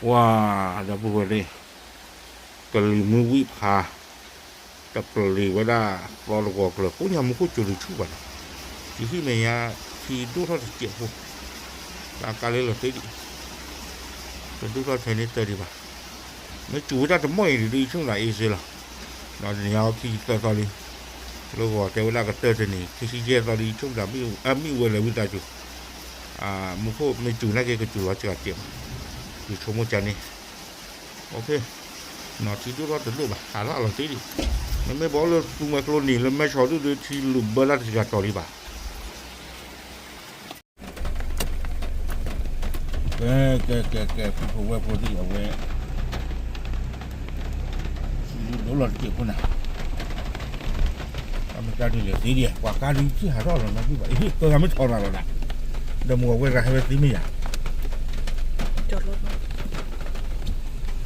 ပှၤ ဒီပုၢ်ဝဲၢ်သ့ၣ်, ကလံၤမုၢ်ဝံၣ်ဖး တပျံၤဝဲဒၣ်သီတဂီၤကျၢၤ ကိးညါမူခိၣ်ကၠိၤတဆူၣ်ဘၣ်နီၤ, ယဟံၣ်မဲာ်ညါ ထံဒိၣ်ထီၣ်တစဲးဖိ, တၢ်ကါလၢလီၤသ့ဒံး, တဒိၣ်ထီၣ်ထဲန့ၣ်တၢ်ဒံးဘၣ်, မ့ၢ်စူၤဝဲတၢ်တမီၢ်အံၤဒ်အံၤ ဆိကမိၣ်သးအ့စ့လီၤ, ဒီးတနံၤအံၤခံဆံသၢသီလံ, လၢဂီၤတဲဝဲဒၣ်ကတၢၢ်တနံၤ ခံဆံယဲၢ်သီလံ ဆိကမိၣ်သး မ့ၢ်ဝဲလဲၤဝံသးစူၤ မူခိၣ်မ့ၢ်စူၤနာ်က့ ကစူၤလီၤစှၤစဲးမး, ယဆိကမိၣ်ကန့ၣ်, နီၢ်ထံဒိၣ်ထီၣ်တဒိၣ်ဘၣ် ဟးထီၣ်အလီၤသ့ဒံး, မ့မ့ၢ်ဘၣ်အိၣ်လၢသူမှဲကျိနံၤလၢမဲဆီးဒုၣ်ဒုး ထံလူၤဘၢလၢ်တစှၤတီၤလံဘၣ်. ကဲ ကဲ ကဲ ကဲ ပုၢ်ဖိဝဲၢ်ဖိသ့ၣ်အဝဲ ထံဒိၣ်လီၤတစဲးဖိနၤ, အမ့ၢ်တၢ်ဒုးလဲၤသ့ဒံး ပှၤကါဒုးထံၣ်ဟးထီၣ်လီၤနီတဘျီဘၣ် အဟ့ၣ်ကၢဂၤမ့ၢ်ထီၣ်ရၤလီၤဒၣ်, ဒီးမုၢ်အဝဲဂၤဟဲဝဲသ့မ့ၢ်ယၤ အီၤ တဒံးတဒံး,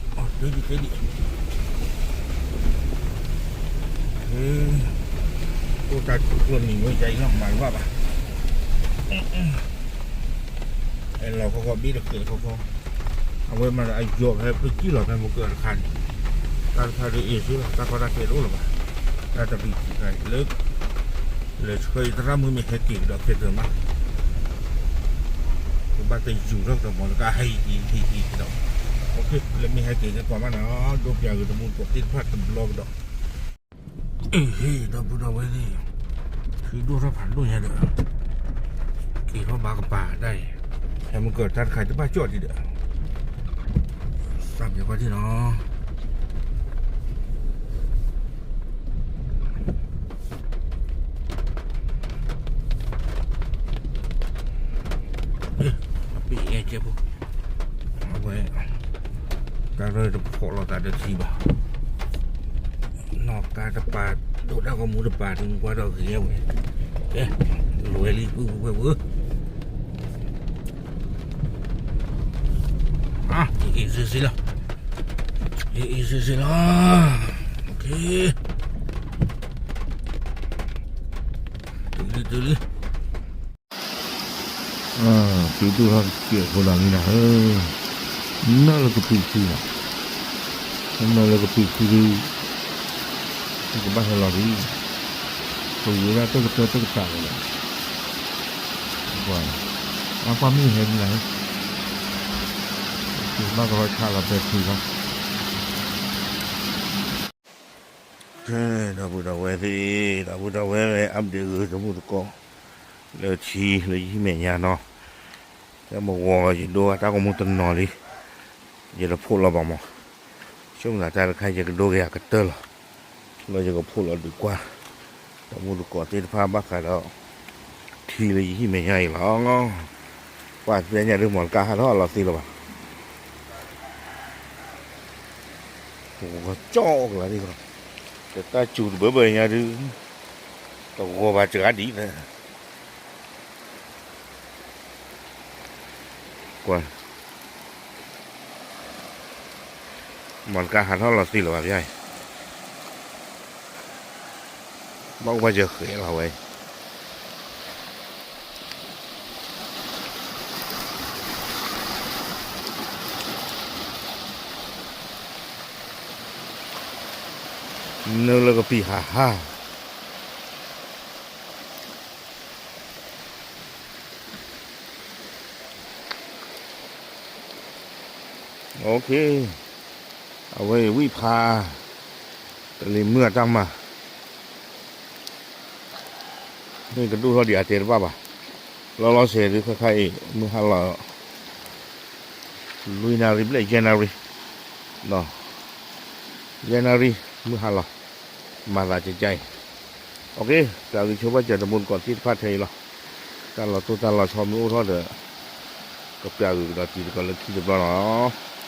အိၣ်တၢ်ထူၣ်ကျိနံၤဝဲယၤအံၤလီၤ မၤတဘၣ်ဘၣ်, အဲၣ်လီၤခီခီဘ့ၣ်တဃဲးခီခီ, အဝဲမၤဒီးအယီၤဖဲပကံၣ်လီၤဖဲမုၢ်ကၢၢ်တခါန့ၣ်, တၢ်တခါဒုးအ့ၣ်စ့လီၤ တၢ်ကီတၢ်ခဲတအိၣ်လၢၤဘၣ်, တၢ်တပံၤတခါလၢ လဲၤဆှၢယသရၣ်မုၣ်မ့ၢ်ဟဲက့ၤကဒီးခဲတၢၢ်မး, ကဘၣ်တယူၤထီၣ်ကဒီးမ့ၢ်တကါဟဲအံၤဟံၣ်ဟံၣ်ကဒီး, လၢမ့ၢ်ဟဲက့ၤကဲကွၢ်မးနီၤ ဒိပျၢ်ဂ့ၤတမူတကိးသ့ၣ်တဖၣ်တဘျီကဒီး, အ့ၣ်ဟ့ၣ် ဒီပုၢ်ဒီဝဲၢ်သ့ၣ်, ထံဒိၣ်ထီၣ်ဖးဒိၣ်ညါဒီး, က့ၤထီၣ်ဘၣ်ကပၤတၢ်အံၤ, ဟဲမုၢ်ကၢၢ်တၢ်တခါတဘၣ်ကၠီၣ်ဒံးဒီး, စးပ့ၤကွၢ်ထံၣ်နီၤ အပ့ၤအဲကဲဖိ, အဝဲ တၢ်ရဲၣ်တဖီၣ်လိာ်သးတထံၣ်ဘၣ်, နီၢ်ကါတပၤ ဒိၣ်တၢ်ဂီၤမူတပၤ ဒုးကွၢ်ဒီးဂ့ၤဝဲ, ကဲ, လွဲလံပုၢ်ပုၢ်ဝဲၢ်ဝဲ, အ့ၣ်အ့ၣ်စ့စ့လီၤ, အ့ၣ်အ့ၣ်စ့စ့လီၤ, တုၤလံ တုၤလံ, ထံဒိၣ်ထီၣ်တစဲးဖိလီၤလံနၤဧၢ, နၢ်လၢကပံာ်ထံလီၤ, နၢ်လၢကပံာ်ထံဒုး, ကဘၣ်ဟဲလီၤဒံး, ပဝဲဒၣ်တၢ်ကတၢၢ်တၢ်ကတၢၢ်လီၤ, အပှၤမ့ၢ်ဟဲဒံးနၤဧၢ, ဘၣ်ကရီဆါလီၤပဲာ်ထံလီၤ. ကဲ ဒီပုၢ်ဒီဝဲၢ်သ့ၣ်, ဒီပုၢ်ဒီဝဲၢ် update ဂ့ၤတမူတကိး လၢထံလၢယဟံၣ်မဲာ်ညါနီၤ, ကဲမ့ၢ်ဂီၤယဒိတၢ်ဂီၤမူတနီၤလံ, ယတဖှိၣ်လီၤဘၣ်မး, ဆိကမိၣ်သးတၢ်တခါယကဒိက့ၤအကတၢၢ်လီၤ, လၢယကဖှိၣ်လီၤဒုးကွၢ်, တမူတကိးသ့ၣ်တဖၣ်ဘၣ်ဃးဒီး ထံလၢယဟံၣ်မဲာ်ညါအံၤလီၤ, ပှၤသ့ၣ်ညါဒုးမ့ၢ်တကါဟးထီၣ်အလီၤသ့လၢၤဘၣ် ကၠီကလၤဒ်သိး, တၢ်စူၤတဘၢဘၢညါဒုး, တဂီၤဘၣ်စှၤဒ်သိး, ကွၢ်, မ့ၢ်တကါဟးထီၣ်လီၤသ့လၢၤဘၣ်ဖဲအံၤ, ဘၣ်အိၣ်ဘၣ်စၢၤဃဲးလီၤဝဲ နုာ်လၢကပံာ်ဟးဟး, အဝဲအံၤဝံၣ်ဖး, ကလံၤမုၢ်အတၢ်မၤ မ့ၢ်ကဒိၣ်ထီၣ်ဒံးအတဲတဘၣ်ဘၣ်, လီၤလီၤဆဲးဒုးခါခါအံၤ မုၢ်ဟါလီၤ, လွံၢ်နၣ်ရံၣ်ဘျဲၣ် ယဲၢ်နၣ်ရံၣ်, ယဲၢ်နၣ်ရံၣ် မုၢ်ဟါလီၤ, မၤသးကကါအံၤ, ပျၢ်ဂ့ၤဆိဘၣ်စၢၤတမူတကိးသ့ၣ်တဖၣ်ထဲအံၤလီၤ, တၢ်လီၤတိၢ်တၢ်လီၤဆီမ့ၢ်အိၣ်ထီၣ်ဒီး, ကပျၢ်ဂ့ၤကဒီးတံၤသကိးလၢခံတဘျီလီၤ.